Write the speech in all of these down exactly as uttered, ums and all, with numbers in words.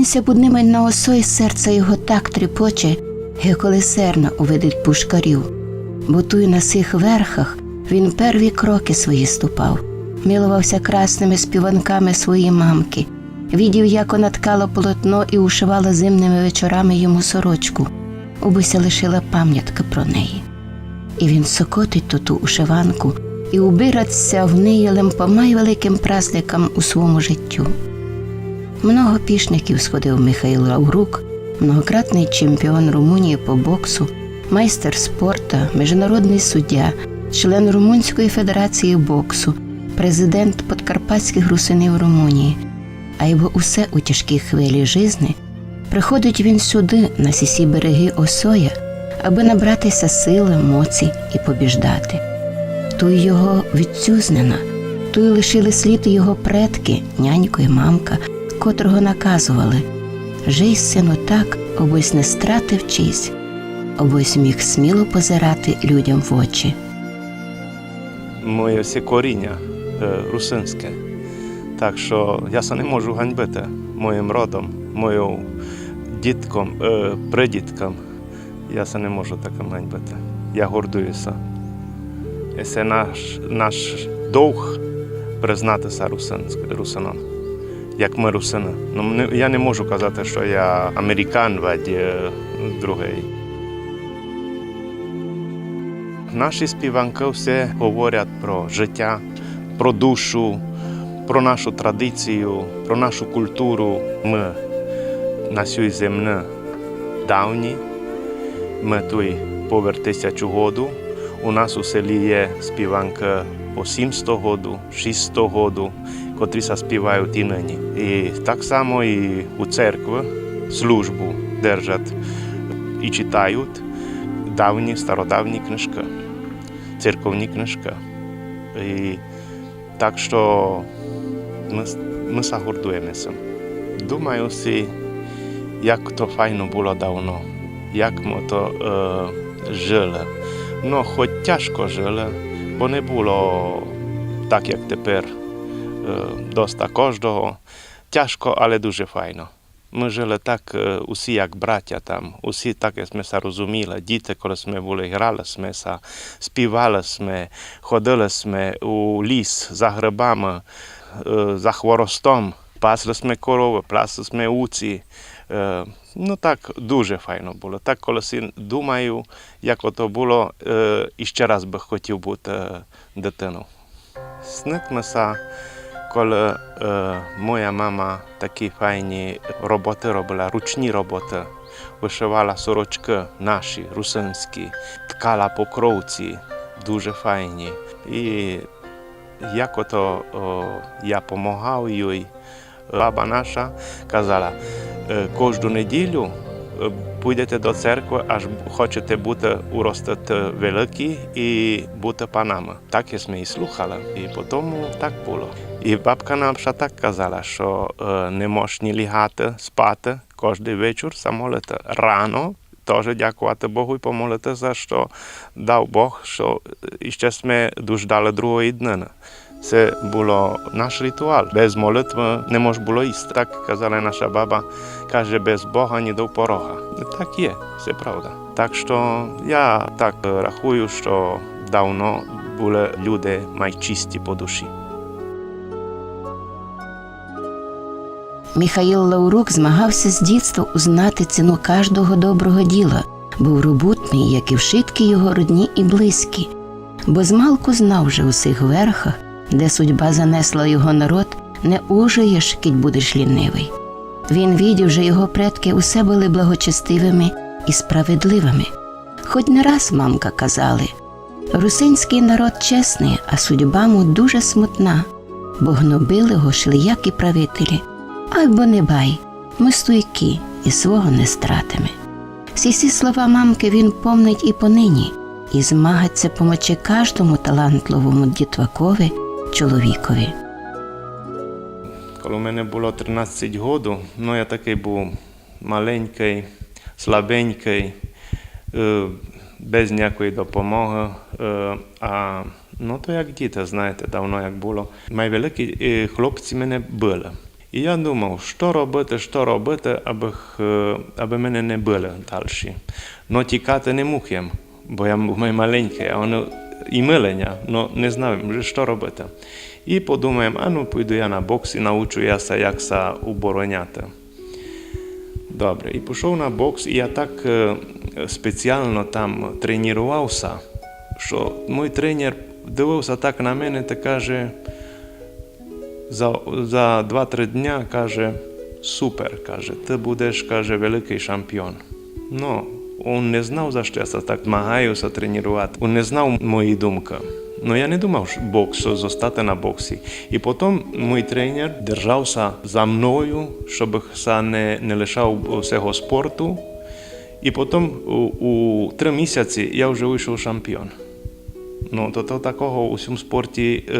Ся будни май на осой серце його так тріпоче, ги коли серна увидить пушкарів. Бо туй на сих верхах він перві кроки свої ступав, миловав ся красными співанками своєї мамкы, видів, як она ткала полотно і ушивала зимными вечорами йому сорочку, убы ся лишила памятка про неї. І він сокотить ту, ту ушиванку і убирать ся в неї лем по май великым праздникам у свому життю. Много пішників сходив Михаїл Лаурук, многократный чемпіон Румунії по боксу, майстер спорта, міжнародный суддя, член Румунської федерації боксу, президент подкарпатськых русинів Румунії. Айбо усе у тяжкій хвилі жизни приходить він сюды, на сісі береги осоя, абы набрати ся силы, моці і побіждати. Туй його вітцюзнина, туй лишили слід його предкы, нянько і мамка, котрого наказовали: «Жий, сину, так, обысь не стратив честь, обысь міг сміло позирати людям в очі». Моє всі коріня, е, русинське. Так што я ся не можу ганьбити моїм родом, мойов дітком, е, придітком. Я ся не можу такым ганьбити. Я гордую ся. І се наш, наш довг признати ся русинськ-, русином, як мы русины. Ну, не, я не можу казати, што я американ, вадь, е, другый. Наші співанкы всі говорять про життя, про душу, про нашу традицію, про нашу культуру. Мы на сюй земли давні, мы туй повер тисячу году. У нас у селі є співанкы по сімсто году, шістсто году, котрі ся співають і нині. І так само і у церкви службу держать і читають давні, стародавні книжкы, церковні книжкы. І так што мы с-, мы ся гордуєме сим. Думаю си, як то файно было давно, як мы то, е, жили. Но, хоть тяжко жили, бо не было так, як тепер, е, доста кождого. Тяжко, але дуже файно. Мы жили так, е, усі як братя там, усі так, як сьме ся розуміли. Діти, коли сьме были, грали сьме ся, співали сьме, ходили сьме у ліс за грибами, е, за хворостом. Пасли сьме коровы, пасли сьме уці. Е, ну так, дуже файно было. Так, коли си думаю, як ото было, е, іщи раз бы хотів быти, е, дитинов. Снить ми ся, коли, е, моя мама такі файні роботы робила, ручні роботы. Вышивала сорочкы наші, русинські, ткала покровці, дуже файні. І як ото, о, я помагав їй, баба наша казала: «Е, кожду неділю, е, пойдете до церкви, аж хочете быти, уростити великі і быти панами». Так і сьме і слухали, і потому так было. І бабка наша так казала, што, е, не мож ні лягати спати, кождый вечур ся молити. Рано тоже дякувати Богу і помолити ся, што дав Бог, што іщи сьме дождали другої днины. Се было наш ритуал. Без молитвы не мож было їсти. Так казала наша баба, каже: «Без Бога ні до порога». Так є, се правда. Так што я так рахую, што давно были люди май чисті по душі. Михаїл Лаурук змагав ся з дітства узнати ціну каждого доброго діла, быв робутный, як і вшыткі його родні і близькі. Бо змалку знав, же у сих верхах, де судьба занесла його народ, не ужиєш, кідь будеш лінивый. Він видів, же його предкы усе были благочестивыми і справедливыми. Хоть не раз мамка казали: «Русинськый народ чесный, а судьба му дуже смутна, бо гнобили го шлиякі правителі. Айбо не бай, мы стойкі і свого не стратиме». Сі, сі слова мамкы він помнить і понині, і змагать ся помочи каждому талантливому дітвакови, чоловікови. Коли в мене было тринадцять году, ну, я такый быв маленькый, слабенькый, е, без ніякої допомогы, е, а, ну, то як діти, знаєте, давно як было. Май великі, е, хлопці в мене были. І я думав, што робити, што робити, абы, х-, абы мене не били дальші. Но тікати не муг єм, бо я м-, май маленькый, а воно і мили ня, но не знав єм, што робити. І подумав єм, а ну, пойду я на бокс і научу я ся, як ся убороняти. Добре, і пішов на бокс, і я так, е, спеціално там тренірував ся, што мій тренер дивив ся так на мене та каже: «За, за два-три дня, каже, супер, каже, ты будеш, каже, великый шампіон». Но, он не знав, за што я ся так змагаю ся тренірувати. Он не знав мої думка. Но я не думав, што бокс, зостати на боксі. І потом мій тренер держав ся за мною, щоб ся не, не лишав сього спорту. І потом у, у три місяці я вже вышов шампіон. Но, то, то такого у сьому спорті, е,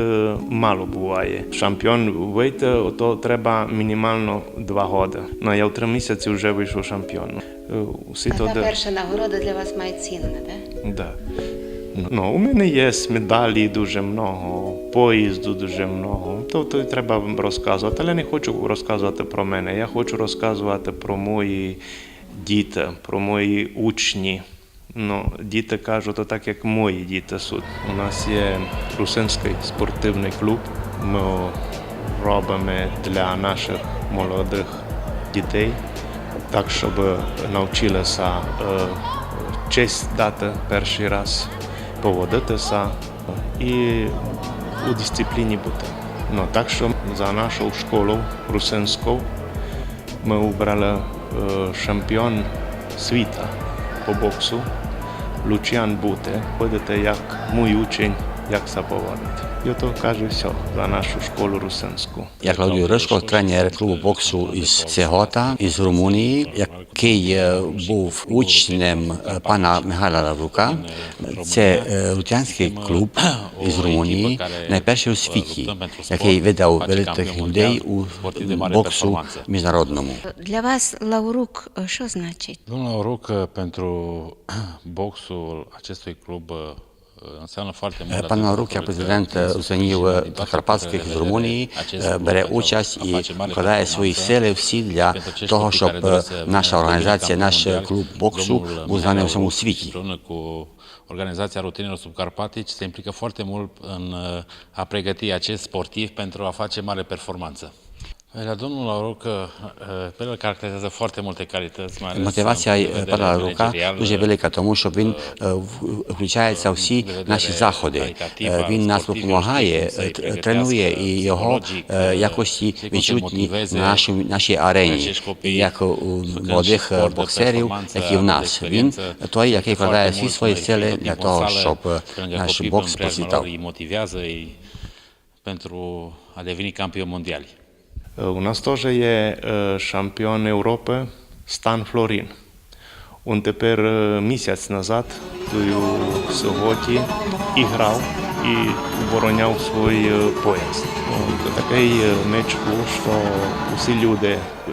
мало буває. Шампіон выйти, то треба мінімално два годы. Но, я в три місяці вже вышов шампіон. Е, усі А то та де- перша нагорода для вас має цінна, да? Да. Но, у мене є медалі дуже много, поїзду дуже много. То, то треба розказувати, але не хочу розказувати про мене. Я хочу розказувати про мої діти, про мої учні. Но, діти кажуть, то так, як мої діти суть. У нас є русинськый спортивный клуб. Мы робиме для наших молодых дітей, так, щоб навчили ся, е, честь дати першый раз, поводити ся і у дисципліні бути. Но, так, що за нашу школу русинську мы убрали, е, шампіон світа по боксу, Лучіан Буте. Видите, як мій учень, як ся поводить. І ото каже всьо за нашу школу русинську. Я Клавдій Ришко, тренер клубу боксу із Сегота, із Румунії, якый, е, быв учнем, е, пана Михайла Лаврука. Це, е, рутянськый клуб із Румунії, найпершый у світі, якый видав великых людей у боксу міжнародному. Для вас Лаврук, е, што значить? Domnul Lawruc, pentru boxul acestui club, înseamnă foarte mult. Е, пан Лаврук, як президент, е, русинів, е, закарпатськых з Румунії, е, бере участь і вкладає свої сили всі для того, щоб, е, наша організація, наш, е, клуб боксу быв знаный у всьому світі. Împreună cu Organizația Rutenilor Subcarpatici se implică foarte mult în, ă, a pregăti acest sportiv pentru a face mare performanță. La domnul Lawruc, ă, pe el îl caracterizează foarte multe calități, mai ales din punct de vedere managerial, Мотивація, е, пана Лаврука дуже велика, тому що він, е, в-, включається у всі наші заходи. Е, він нас допомагає, е, т-, тренує, і його, е, якості відчутні на нашій, нашій арені, як у молодих, е, боксерів, як і в нас. Він той, який вкладає всі свої сили для того, щоб, е, наш бокс процвітав. Pentru a deveni campioni mondiali. У нас тоже є, е, шампіон Європы Стан Флорін. Он тепер, е, місяць назад туй у Сеготі і грав, і обороняв свій, е, пояс. Ну, то такый, е, меч быв, што усі люди, е,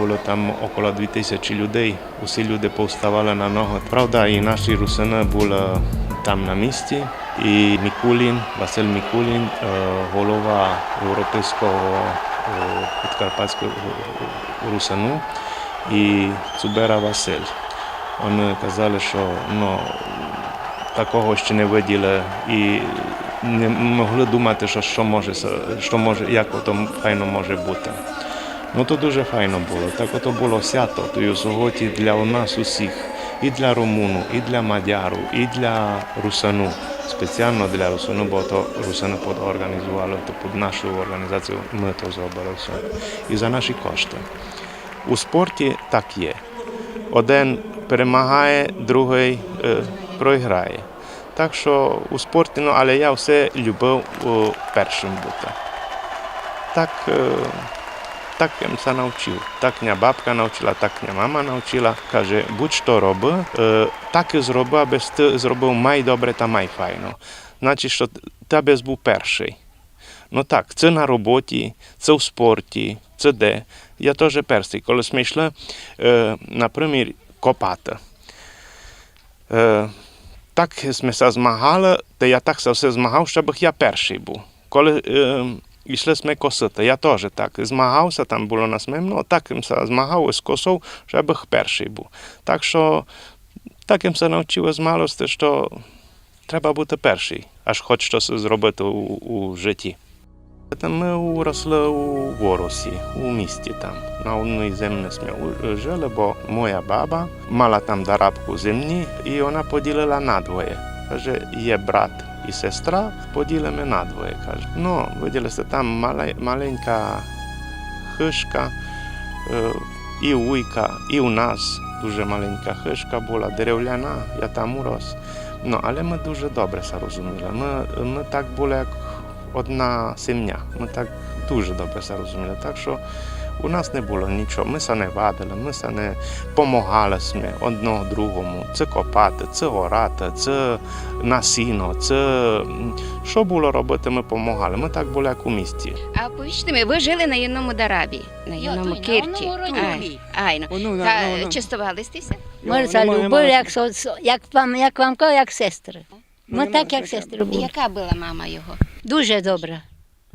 было там около дві тисячі людей, усі люди повставали на ногы. Правда, і наші русины были там на місці, і Мікулін, Василь Мікулін, е, голова Європейського, е, подкарпатського, е, русину, і Цубера Василь. Они казали, што, ну, такого ще не виділи і не могли думати, што, што може се-, што може, як ото файно може бути. Ну, то дуже файно было. Так ото было свято, то й у Сеготі для нас усіх, і для румуну, і для мадяру, і для русину. Спеціално для русину, бо то русины подорганізували, то під нашу організацію мы то зробили всьо. І за наші кошты. У спорті так є. Один перемагає, другый, е, проіграє. Так што у спорті, ну, але я все любив, о, першым быти. Так, е, так єм ся навчив. Так ня бабка навчила, так ня мама навчила. Каже: «Будь што роби, е, так і зроби, абы ты зробив май добре та май файно». Значить, што ты абы быв першый. Ну так, ци на роботі, ци в спорті, ци де. Я тоже першый. Коли сьме йшли, е, напримір, копати. Е, так сьме ся змагали, та я так ся все змагав, щоб я першый быв. Коли, е, Ішли сьме косити. Я тоже так змагав ся, там было нас май много, так им ся змагав з косов, жебы першый быв. Так што так им ся навчив з малости, што треба быти першый, аж хоч штось зробити у, у житті. Та мы уросли у Воросі, у місті там. На одній землі сьме у-, жили, бо моя баба мала там дарабку землї, і она поділила надвоє. Каже, є брат і сестра, поділиме надвоє, каже. Но, виділи сьте, там мале-, маленька хыжка, е, і у вуйка, і у нас дуже маленька хыжка была, деревляна, я там урос. Но, але мы дуже добре ся розуміли. Мы, мы так были, як одна сімя. Мы так дуже добре ся розуміли. Так што у нас не было нічого. Мы ся не вадили, мы ся не, помагали сьме одного другому. Ци копати, ци орати, ци на сіно, ци, м, што было робити, мы помагали. Мы так были, як у місті. А повіджте ми, вы жили на єдному дарабі, на єдному кирті. Ай, айно. Та честовали сьте ся? Мы ся любили, як со-, со-, як вам, як вам кажу, як сестры. Мы так, як сестры были. Яка была мама його? Дуже добра.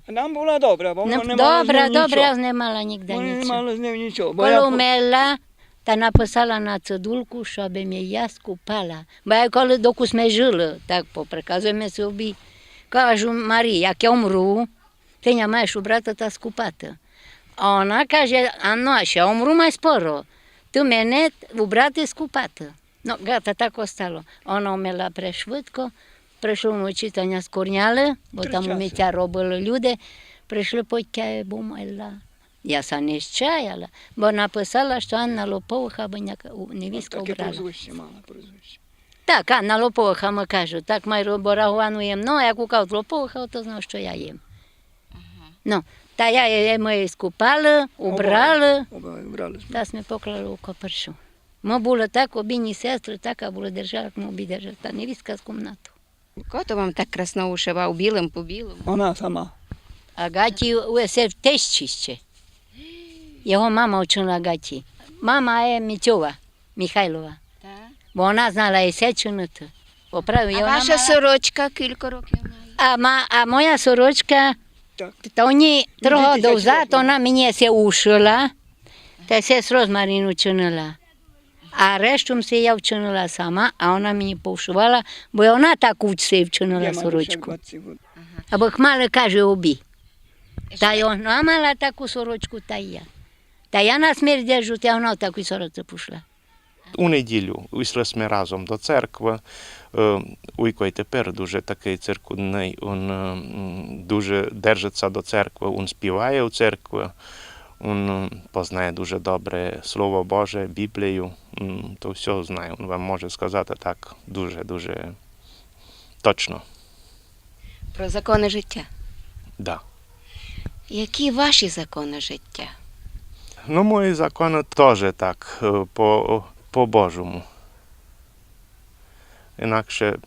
Нам была добра, бо мы не мали з ним нічого. Добра, добра, не мала нігде нічого. Мы не мали з ним нічого, бо я... Коли умерла, та написала на цидулку, што бы м єй я скупала. Бо я коли, докус мы жили, так по приказу м собі кажу: Марі, як я умру, ты ня маєш убрати та скупати. А она каже: Анно, аж я умру, май скоро. Ты мене убрати, скупати. Но, гата, так остало. Она умерла прешвидко, пришли вночі та ня скорняли, бо там умитя робили люди, пришли, потя й умерла. Я ся не счаяла, бо написала, што Анна Лоповиха, бо ня у-, невістка убрала. Таке прозвище мала, прозвище. Так, Анна Лоповиха, ми кажу, так май ро-, бо раховану єм, но, як укажуть Лоповиха, то знав, што я єм. Ага. Но, та я єй, мы єй скупали, убрали, убрали, убрали сьме. Та сьме поклали у копиршу. Мы были так обидні сестры, така была держава, як мы обидержали. Та невістка з комнату. Хто то вам так красно ушивав, білым по білому? Она сама. Агаті у-, усе в тещі ще. Його мама учила Агаті. Мама є Митьова, Михайлова. Так. Бо она знала і се чинити. Поправив, а ваша сорочка кілько років має? А ма-, а моя сорочка, та они три годы взад, она мені се ушила, та се з розмарину чинила. А решту м си я вчинила сама, а она мені повшивала, бо она таку си вчинила сорочку. Ага. Або хмали, каже, обі. Та й она мала таку сорочку, та й я. Та я на смерть держу, та она в такій сорочці пішла. У неділю йшли сьме разом до церкви. Е, уйко й тепер дуже такый церквяный, он, е, м, дуже держить ся до церкви, он співає у церкви. Он, м, познає дуже добре Слово Боже, Біблію, м, то всьо знає. Он вам може сказати так дуже-дуже точно. Про законы життя? Да. Які ваші законы життя? Ну, мої законы тоже так, е, по, по-божому. Інакше,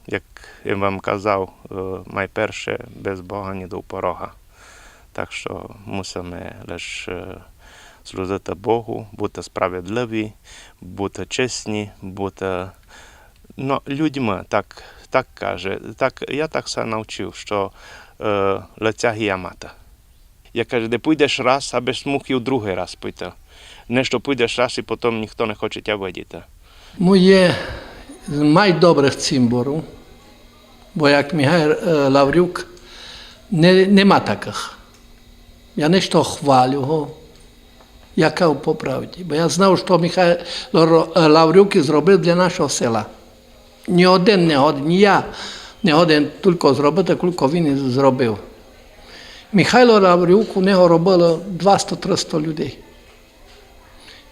як я вам казав, е, май перше, без Бога ні до порога. Так што мусиме лиш, е, служити Богу, бути справедливі, бути чесні, бути, ну, людьми, так, так каже. Так, я так ся навчив, што, е, лиця гія мати. Я кажу, не пойдеш раз, абы м муг і в другый раз пойти. Не што пойдеш раз і потім ніхто не хоче тя видіти. Моє з май добрых цімбору, бо як Михайло, е, Лаврюк, не, нема такых. Я не што хвалю го, я кажу по правді, бо я знав, што Михайло Ро-, е, Лаврюк зробив для нашого села. Ні один не годен, ні я не годен тілько зробити, кілько він зробив. Михайло Лаврюк, у нього робило двасто-триста людей.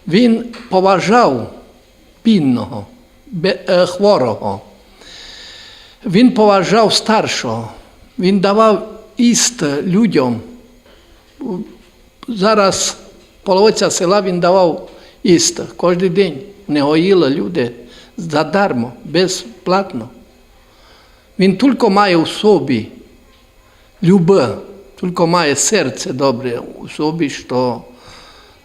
Він поважав бідного, бе-, е, хворого. Він поважав старшого. Він давав їсти людям. Зараз половиця села він давав їсти кождый день. Не гоїли люди задармо, безплатно. Він тілько має у собі любы, тілько має серце добре у собі, што,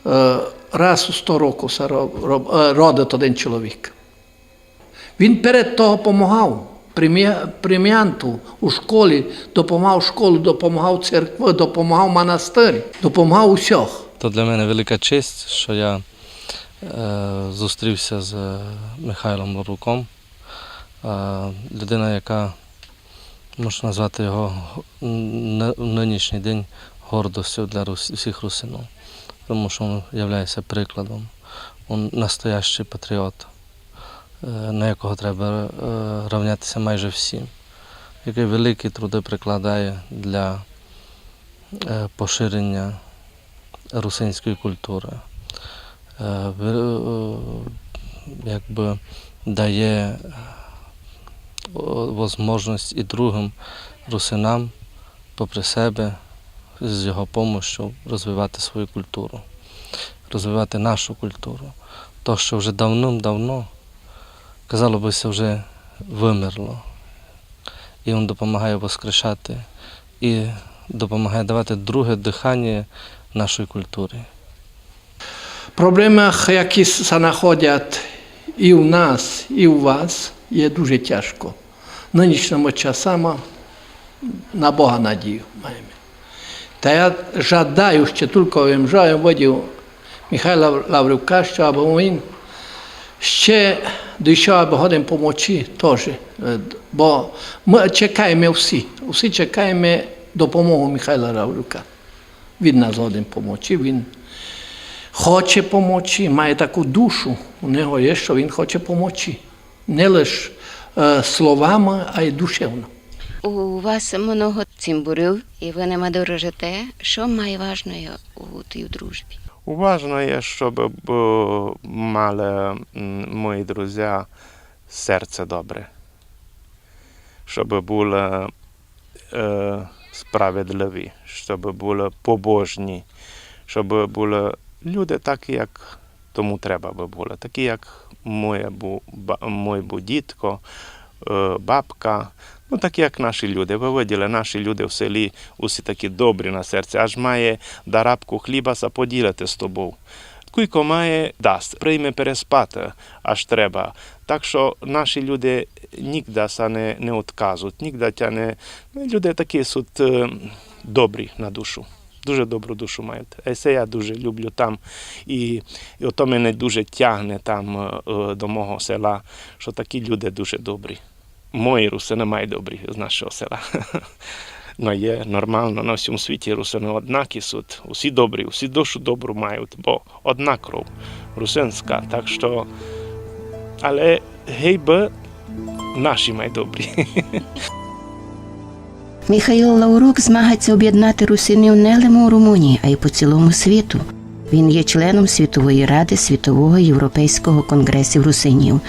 е, раз у сто років ся ро-, ро-, е, родить один чоловік. Він перед того помагав. При мі-, при мянту у школі допомагав школу, допомагав церкви, допомагав монастирі, допомагав усьох. То для мене велика честь, що я, е, зустрівся з, е, Михайлом Лавруком. Е, людина, яка, можна назвати його г-, н-, в нинішній день гордостю для рус-, всіх русинів, тому що він являється прикладом. Він настоящий патріот, е, на якого треба, е, рівнятися майже всім, який великі труди прикладає для, е, поширення русинської культури. Е, ви-, е, якби дає, е, возможність і другим русинам, попри себе, з його помощю розвивати свою культуру, розвивати нашу культуру. То, що вже давним-давно, казало би ся, вже вимерло. І він допомагає воскрешати, і допомагає давати друге дихання нашій культурі. Проблемы, які с-, ся находять і у нас, і у вас, є дуже тяжко. Нынішніми часами на Бога надію маєме. Та я жадаю, ще тілько вим, жадаю, видів Михайла Лаврюка, што абы він ще дійшов, абы годен помочи тоже. Е, бо мы чекаєме всі, всі чекаєме допомогу Михайла Лаврюка. Він нас годен помочи, він хоче помочи, має таку душу, у нього є, што він хоче помочи. Не лиш, е, словами, а й душевно. У вас много цімбурів, і вы ними дорожите. Што май важноє у тій дружбі? Уважно є, щоб, е, мали, м, мої друзі серце добре, щоб були, е, справедливі, щоб були побожні, щоб були люди такі, як тому треба бы були, такі, як моє бу-, ба-, мой бу дідко, е, бабка, ну, такі, як наші люди. Вы виділи, наші люди в селі усі такі добрі на серце, аж має дарабку хліба ся поділити з тобов. Куйко має, дасть, прийме переспати, аж треба. Так што наші люди нігда ся не, не одказують, нігда тя не, ну, люди такі суть, е, добрі на душу. Дуже добру душу мають. А се я дуже люблю там. І, і ото мене дуже тягне там, е, е, до мого села, што такі люди дуже добрі. Мої русины май добрі з нашого села. Но є нормално, на всьому світі русины однакі суть. Усі добрі, усі душу добру мають, бо одна кров русинська. Так што, але гей бы наші май добрі. Михаїл Лаврук змагається об'єднати русинів не лише у Румунії, а й по цілому світу. Він є членом Світової ради Світового європейського конгресів русинів,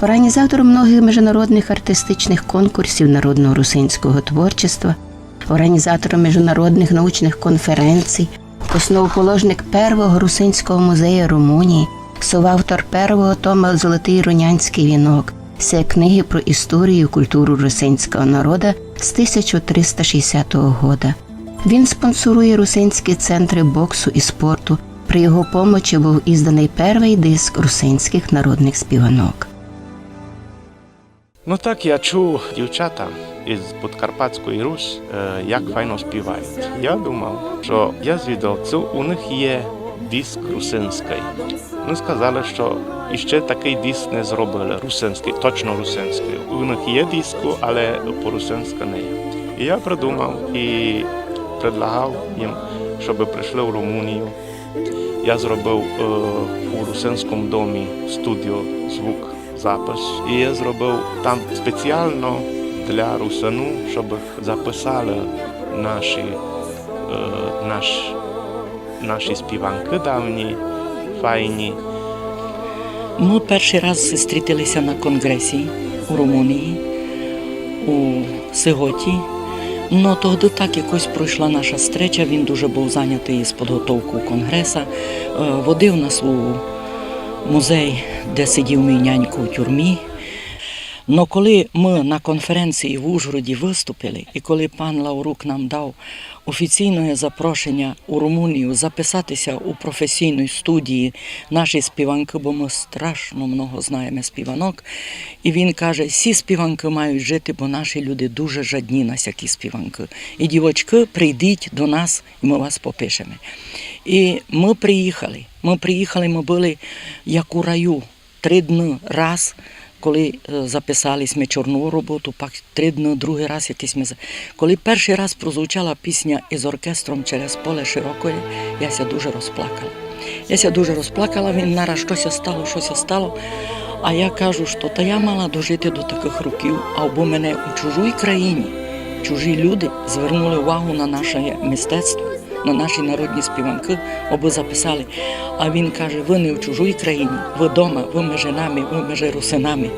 організатором многих міжнародних артистичних конкурсів народного русинського творчества, організатором міжнародних научних конференцій, основоположник первого русинського музею Румунії, совавтор первого тома «Золотый рунянськый вінок», се книги про історію і культуру русинського народа з тисяча триста шістдесятого года. Він спонсорує русинські центры боксу і спорту. При його помочі був ізданий первый диск русинських народних співанок. Ну так, я чув дівчата із Подкарпатської Русь, е, як файно співають. Я думав, што я звідав, ци у них є диск русинськый. Ну, сказали, што іще такый диск не зробили, русинськый, точно русинськый. У них є диск, але по-русинськы не є. І я придумав і предлагав їм, щобы прийшли в Румунію. Я зробив, е, у русинському домі студіо, звук, запис. І я зробив там спеціално для русинув, щобы записали наші, е, наш-, наші співанкы давні, файні. Мы першый раз стрітили ся на конґресі у Румунії, у Сиготі. Но тогды так якось пройшла наша стреча, він дуже быв занятый із подготовков конґреса. Е, водив нас у музей, де сидів мій нянько у тюрмі. Но коли мы на конференції в Ужгороді выступили, і коли пан Лаврук нам дав офіційне запрошеня у Румунію записати ся у професійній студії наші співанкы, бо мы страшно много знаєме співанок, і він каже: «Сі співанкы мають жити, бо наші люди дуже жадні на сякі співанкы. І, дівочкы, прийдіть до нас, і мы вас попишеме». І мы приїхали. Мы приїхали, мы были як у раю. Три дни раз, коли, е, записали сьме чорну роботу, пак три дни другый раз якыйсь сьме за-, коли першый раз прозвучала пісня із оркестром «Через поле широкоє», я ся дуже розплакала. Я ся дуже розплакала, він нараз: «Што ся стало, што ся стало?» А я кажу, што та я мала дожити до такых років, абы мене у чужій країні чужі люди звернули увагу на наше мистецтво, на наші народні співанкы, абы записали. А він каже: «Вы не в чужій країні, вы дома, вы межи нами, вы межи русинами.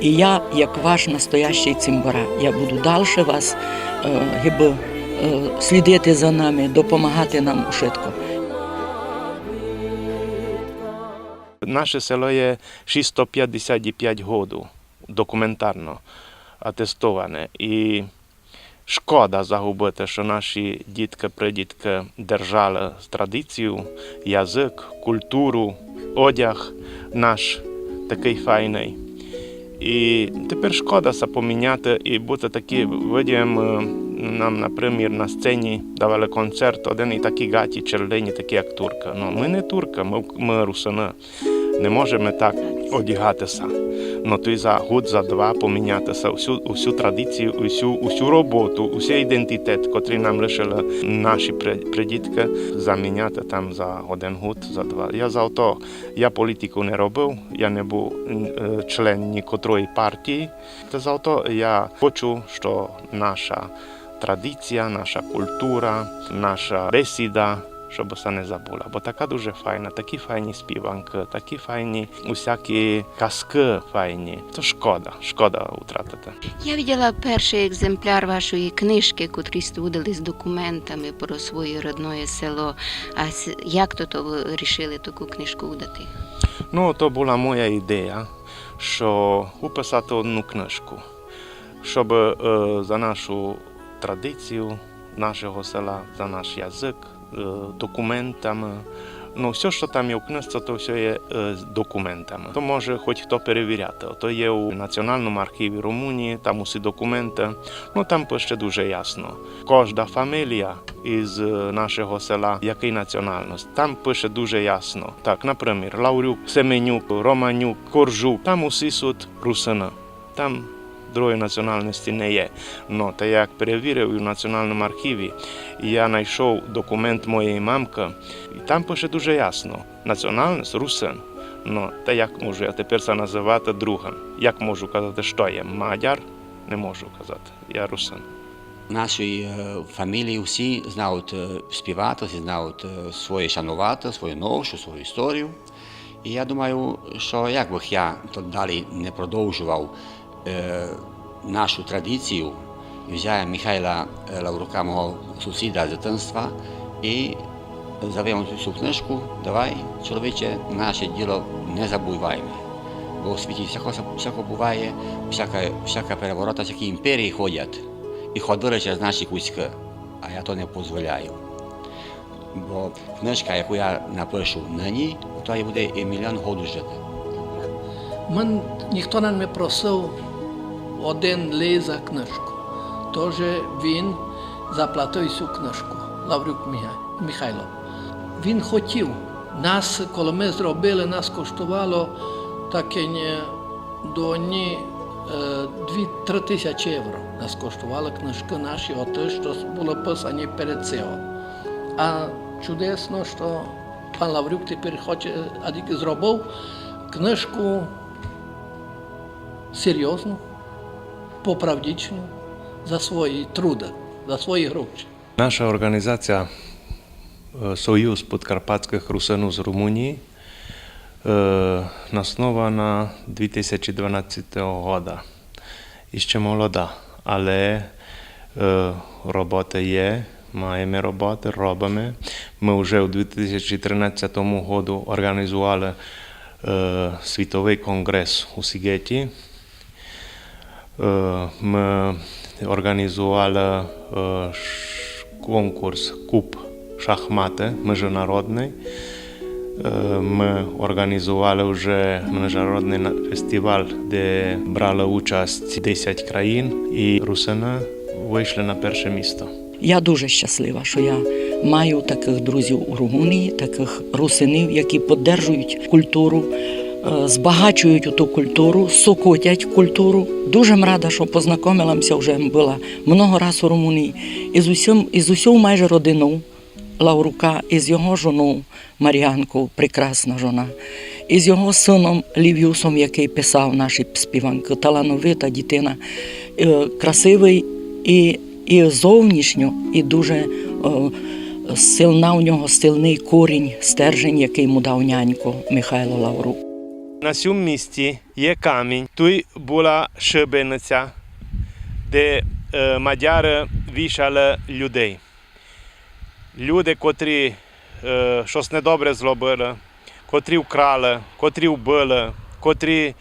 І я, як ваш настоящий цімбора, я буду дальше вас, е, гибы, е, слідити за нами, допомагати нам ушытко». Наше село є шістсто пятдесят пять году документарно атестоване. І шкода загубити, што наші діткы, придіткы держали традицію, язык, культуру, одяг наш такый файный. І тепер шкода ся поміняти і быти такі, видим, е, нам, напримір, на сцені давали концерт, один і такі гаті червлені, такі як туркы. Но, мы не туркы, мы, мы русины. Не можеме так одягати ся. Но то й за год, за два поміняти ся, усю, усю традицію, усю, усю роботу, усю ідентитет, котрый нам лишили наші пре-, предіткы, заміняти там за один год, за два. Я за то, я політику не робив, я не був, е, член нікотрої партії. Та за то я хочу, што наша традиція, наша культура, наша бесіда, щоб ся не забула. Бо така дуже файна, такі файні співанкы, такі файні усякі казкы файні. То шкода, шкода утратити. Я виділа першый екземпляр вашої книжкы, котру сте выдали з документами про своє родноє село. А с-, як то, то вы рішили таку книжку выдати? Ну, то была моя ідея, што уписати одну книжку, щоб, е, за нашу традицію нашого села, за наш язык, е, документами. Ну, всьо, што там є в книжці, то всьо є, е, з документами. То може хоть хто перевіряти. То є у Національному архіві Румунії, там усі документы. Ну, там пише дуже ясно. Кожда фамілія із, е, нашого села, якый національность, там пише дуже ясно. Так, напримір, Лаврюк, Семенюк, Романюк, Коржук, там усі суть русины. Там другої національности не є. Но та як перевірив у Національному архіві, я найшов документ моєї мамкы, і там пише дуже ясно: національность — русин. Но та як можу я тепер ся называти другым? Як можу казати, што я мадяр? Не можу казати, я русин. Наші, е, фамілії всі знають, е, співати, всі знають, е, своє шанувати, свою науку, свою історію. І я думаю, што як бых я то далі не продовжував, е, нашу традицію, і взяв Михайла, е, Лаврука, мого сусіда з дитинства, і завів цю книжку: «Давай, чоловіче, наше діло не забувайме. Бо у світі всяко, всяко буває, всяка, всяка переворота, всякі імперії ходять і ходили через наші куськы, а я то не позволяю». Бо книжка, яку я напишу нині, то й буде і мільйон году жити. Мен, ніхто не просив один лей за книжку. Тож він заплатив сю книжку, Лаврюк Міга-, Михайло. Він хотів. Нас, коли ми зробили, нас коштувало таке, ні, до ні, е, дві-три тисячі євро. Нас коштували книжки наші, оті, што були писані перед цього. А чудесно, што пан Лаврюк тепер хоче, а тільки зробив книжку серйозну, поправдічну, за свої труды, за свої гроші. Наша орґанізація, е, Союз подкарпатськых русинув з Румунії, е, основана дві тисячі дванадцятого года. Іщи молода, але, е, роботы є, маєме роботы, робиме. Мы вже у дві тисячі тринадцятому году орґанізували, е, світовый конґрес у Сіґеті. Е, мы орґанізували, е, ш-, конкурс Куб шахматы міжнародный. Е, мы орґанізували вже міжнародный на-, фестиваль, де брали участь десять країн, і русины вышли на перше місто. Я дуже щаслива, што я маю такых друзів у Румунії, такых русинів, які поддержують культуру, е, збагачують ту культуру, сокотять культуру. Дуже м рада, што познакомила м ся, вже м была много раз у Румунії, із усім, із усьов майже родинов Лаурука, із його жонов, Маріанков, прекрасна жона. І з його сыном Лівіусом, якый писав наші співанкы, талановита дітина, е, красивый і, і зовнішньо, і дуже, е, силна у нього, силный корінь, стержень, якый му дав нянько Михайло Лаврук. На сьому місці є камінь, туй была шибениця, де, е, мадяры вішали людей. Люди, котрі, е, штось недобре зробили, котрі вкрали, котрі вбили, котрі,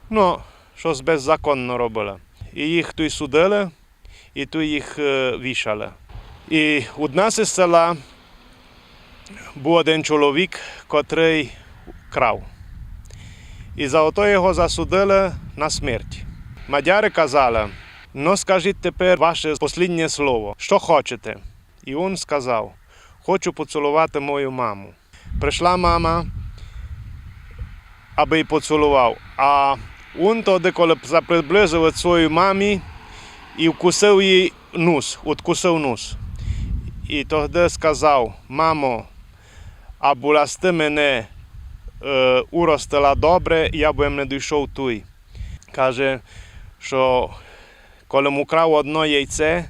ну, штось беззаконно робили. І їх туй судили, і туй їх, е, вішали. І у нас із села быв один чоловік, котрый крав. І за ото його засудили на смерть. Мадяры казали: «Ну, скажіть тепер ваше посліднє слово. Што хочете?» І він сказав: «Хочу поціловати мою маму». Прийшла мама, абы й поціловав. А він тоді, коли за-, приблизив ид своїй мамі, і вкусив їй нус, откусив нус. І тоді сказав: «Мамо, а была с ты мене, е, уростила добре, я бы м не дійшов туй». Каже, што коли м украв одно яйце,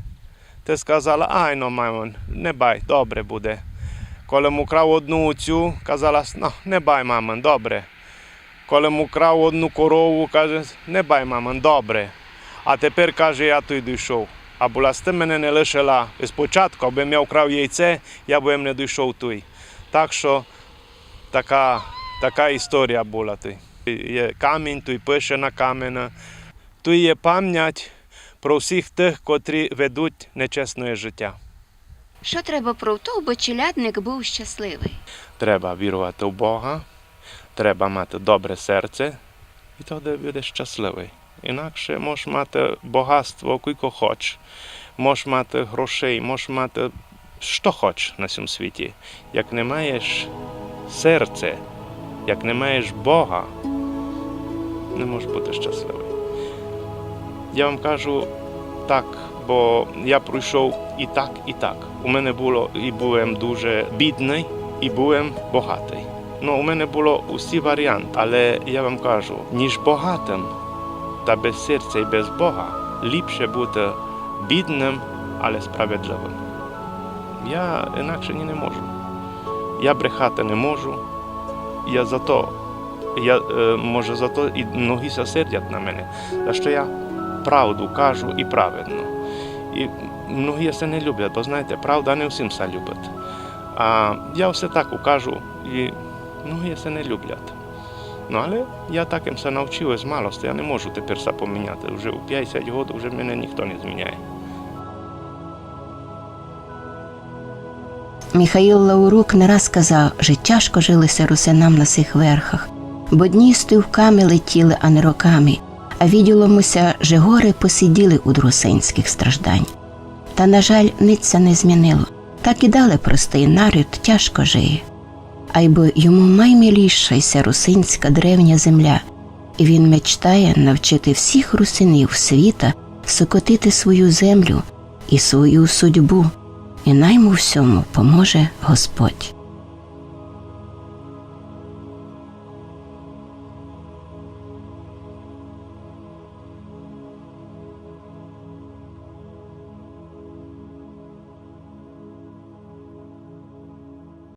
ты сказала: «Ай, но, мамин, не бай, добре буде». Коли м украв одну уцю, казала: «Но, не бай, мамин, добре». Коли м украв одну корову, каже: «Не бай, мамин, добре». А тепер, каже, я туй дійшов. А была с ты мене не лишила спочатку, абы м я украв яйце, я бы м не дійшов туй. Так што така, така історія была туй. Є камінь, туй пише на камені. Туй є память про всіх тых, котрі ведуть нечесне життя. Што треба про то, абы челядник быв щасливый? Треба вірувати в Бога, треба мати добре серце, і тогды будеш щасливый. Інакше можеш мати богатство, кілько хоч, можеш мати грошей, можеш мати што хоч на сьому світі. Як не маєш серце, як не маєш Бога, не можеш быти щасливый. Я вам кажу так, бо я пройшов і так, і так. У мене было, і быв єм дуже бідный, і быв єм богатый. Но, у мене было усі варіанты, але я вам кажу, ніж богатым та без серця і без Бога, ліпше быти бідным, але справедливым. Я інакше ні не можу. Я брехати не можу. Я за то, я, е, може, за то і многі ся сердять на мене, за што я правду кажу і праведно. І многі ся не люблять, бо, знаєте, правда не всім ся любить. А я все так укажу, і многі ся не люблять. Но, але я такым ся навчив з малости, я не можу тепер ся поміняти. Вже у пятдесят год вже мене ніхто не зміняє. Михаїл Лаурук не раз казав, же тяжко жило ся русинам на сих верхах, бо дні стовпками летіли, а не роками, а виділо му ся, же горы посиділи уд русинськых страждань. Та, на жаль, ниц ся не змінило. Так і далі простый народ тяжко жиє. Айбо йому май миліша й ся русинська древня земля, і він мечтає навчити всіх русинів світа сокотити свою землю і свою судьбу, і най му в сьому поможе Господь.